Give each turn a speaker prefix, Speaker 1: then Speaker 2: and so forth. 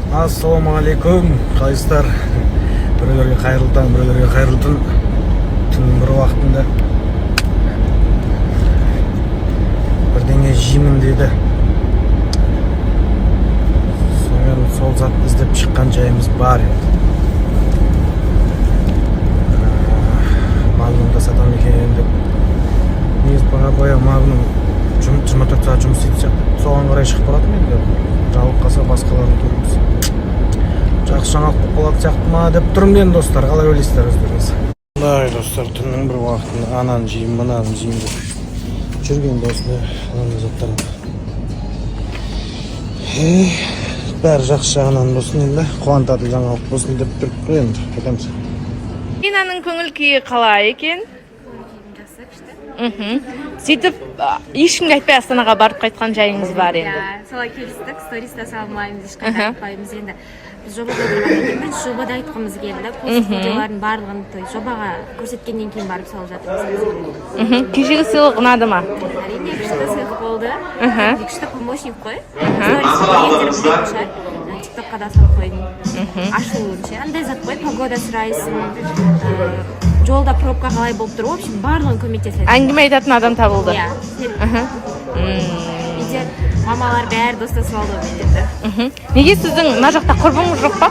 Speaker 1: Ассалаумағалейкум, қалайсыздар? Біреулерге қайырлы таң, біреулерге қайырлы түн. Түннің бір уақытында бірдеңе жеймін дейді. Сонымен, сол затты іздеп шыққан жайымыз бар енді. Магнумда сатамын екен деп. Негізі баға Магнум 24 сағат жұмыс істейтін сияқты. Соған қарай шығып баратырмын енді. Жабылып қалса, басқаларын көреміз. Жақсы жаңалық болып қалатын сияқты ма деп тұрмын енді, достар. Қалай ойлайсыздар өздеріңіз? Мындай, достар, түннің бір уақытында ананы жеймін, мынаны жеймін деп жүргенде осындай анандай заттар. Ей, бәрі жақсы жағынан болсын енді, қуантатын жаңалық болсын деп тұрып қой енді, айтамыз.
Speaker 2: Динаның көңіл күйі қалай екен?
Speaker 3: Жақсы, күшті.
Speaker 2: Сөйтіп, ешкімге айтпай Астанаға барып қайтқан жайыңыз бар енді.
Speaker 3: Иә, солай келістік, сториста салмаймыз, ешқайда айтпаймыз енді. Біз жобада отырғаннан кейін бірінші жобада айтқымыз келді. Пост, видеолардың барлығын, то есть жобаға көрсеткеннен кейін барып салып жатырмыз.
Speaker 2: Кешегі сыйлық ұнады ма?
Speaker 3: Әрине, күшті сыйлық болды. Күшті помощник қой. Сторис көргендер білетін шығар. Тиктокқа да салып қойдым. Ашылуын ше. Андай зат қой, погода сұрайсың, жолда пробка қалай болып тұр, в общем, барлығын көмектеседі.
Speaker 2: Әңгіме айтатын адам табылды.
Speaker 3: Иә. Үйде мамалар бәрі достасып алды онымен енді.
Speaker 2: Неге сіздің мына жақта құрбыңыз жоқ па?